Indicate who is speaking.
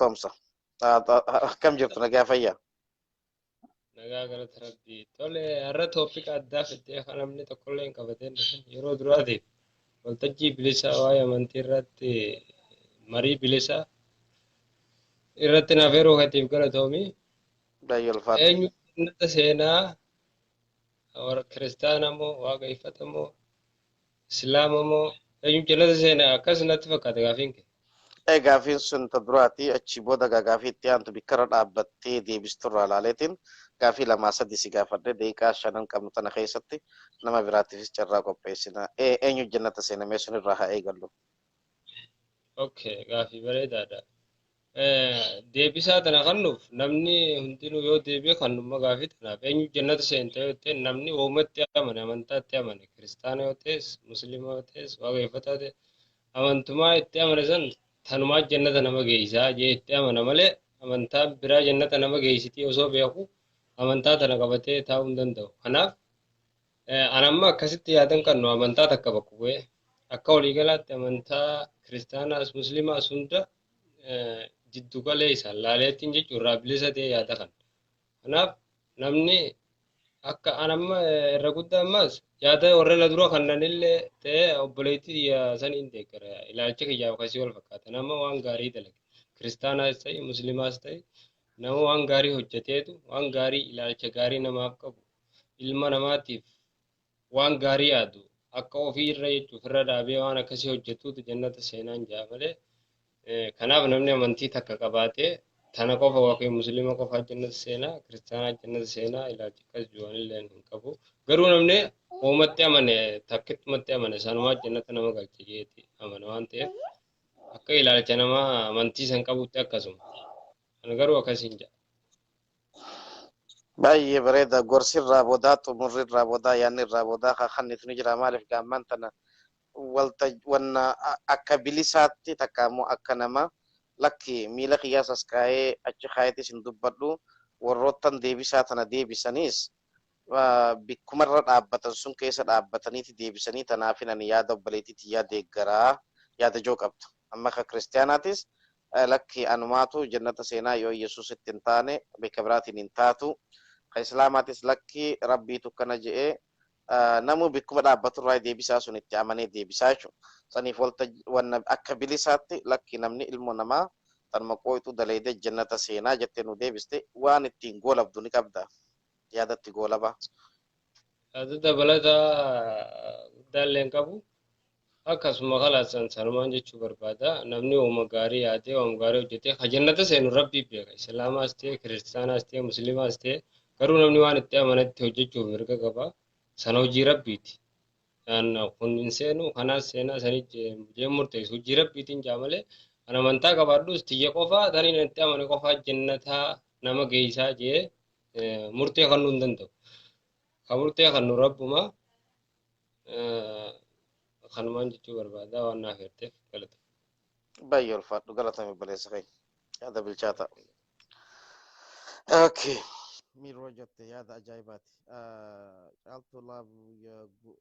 Speaker 1: Toomsa. Akkam jirtu, nagaa fayyaa?
Speaker 2: Nagaa, galata Rabbii. Tole, har'a topic addaa fiddee kan namni tokkollee hin qabateen dhufin yeroo duraatiif waltajjii bilisaa waa'ee amantii irratti marii bilisaa irratti naaf yeroo keetiif galatoomi.
Speaker 1: Baay'ee ulfaata.
Speaker 2: Eenyu jannata seenaa? Warra kiristaana moo waaqeffata moo islaama moo eenyu jannata seenaa? Akkas natti fakkaata gaafiin kee.
Speaker 1: Ee, gaafiin sun ta duraati. Achi booda gaafii itti aantu bikkarra dhaabbattee deebisturraa laaleetiin gaafii lamaa sadi si gaafadhe. Daqiiqaa 5 qabnu tana keessatti nama biraatiifis carraa qopheessina. Ee, eenyu jannata seenamee sun irraa haa eegallu.
Speaker 2: Okay, gaafii bareedaadha. Deebisaa tana kennuuf namni hundinuu yoo deebi'e kannumma gaafii tanaaf eenyu jannata seenta yoo ta'e, namni uumatti amane, amantaatti amane, kiristaana yoo ta'es, musliima yoo ta'es, waaqeffataa ta'e, amantumaa itti amane san tanumaa jannata nama geessaa jee itti amana malee amantaa biraa jannata nama geessitii osoo beeku amantaa tana qabatee taa'uu hin danda'u. Kanaaf anamma akkasitti yaadan kannu amantaa takka bakka bu'ee akka waliigalaatti amantaa kiristaanaas musliimaas hunda jiddu galee isaan laaleettiin jechuun irraa bilisa ta'e yaada kana. Kanaaf namni akka anamma irra guddaa ammas yaada warra na dura kannanillee ta'ee obboleettii saniin deeggara, ilaalcha kiyyaaf akkasii wal fakkaata. Nama waan gaarii dalage, kiristaanaas ta'e musliimaas ta'e, nama waan gaarii hojjeteetu, waan gaarii ilaalcha gaarii namaaf qabu, ilma namaatiif waan gaarii yaadu, akka ofii irra jechuuf irra dhaabee waan akkasii hojjetuutu jannata seenaan jaa malee. Kanaaf namni amantii takka qabaatee tana qofa yookiin musliima qofaa jannata seenaa, kiristaanaa jannata seenaa ilaalcha akkas jiruun hin qabu. Garuu namni uumatti amane, takkittumatti amane, sanumaa jannata nama galcha jeeti amana waan ta'eef akka ilaalcha namaa amantii san qabutti akkasuma. Ani garuu akkasiin jedha.
Speaker 1: Baay'ee bareeda. Gorsi irraa boodaa, xumurri irraa boodaa, yaadni irraa boodaa kannitu ni jira. Maaliif gaammaan tana walta wanna akka bilisaatti takka immoo akka nama lakki miila kiyyaas as kaa'ee achi kaayetis hin dubbadhu, warroottan deebisaa tana deebisaniis bikkumarra dhaabbatan sun keessa dhaabbataniiti deebisanii. Tanaafin ani yaada obboleettii tiyyaa deeggaraa yaada joo qabdu. Amma akka kiristaanaatis lakki anumaatu jannata seenaa yoo Yesuusitti hin taane bakka biraatiin hin taatu. Ka islaamaatis lakki rabbiitu kana je'ee namuu bikkuma dhaabbaturraa deebisaa sun itti amanee deebisaa jechuudha. Saniif walta wanna akka bilisaatti lakki namni ilmoo namaa tanuma qooyxuu daleedee jannata seenaa jettee nu deebiste, waan ittiin goolabdu ni qabda. Yaadatti goolaba.
Speaker 2: Yaada dabalataa guddaallee hin qabu. Akkasuma kalaasan sanumaan jechuu barbaada. Namni uuma gaarii yaadee uuma gaarii hojjetee ka jannata seenu rabbii beeka. Islaamaas ta'e, kiristaanaas ta'e, musliimaas ta'e, garuu namni waan itti amanetti hojjechuuf mirga qaba. Sana hojii rabbiiti. Kun hin seenu kanaas seenaa sanii jee murteessu hojii rabbiitiin jaa malee kan amantaa qabaadhus tiyya qofaa taniin itti amane qofaa jannataa nama geessaa jee murtee kennuu hin danda'u. Ka murtee kennu rabbuma. Kanumaan jechuu barbaada, waan naaf hirteef galata.
Speaker 1: Baay'ee ulfaadhu, galatame obboleessa keenya. Yaada bilchaataa. Okay. Miiroo jette yaada ajaa'ibaati. Caaltuu laabu.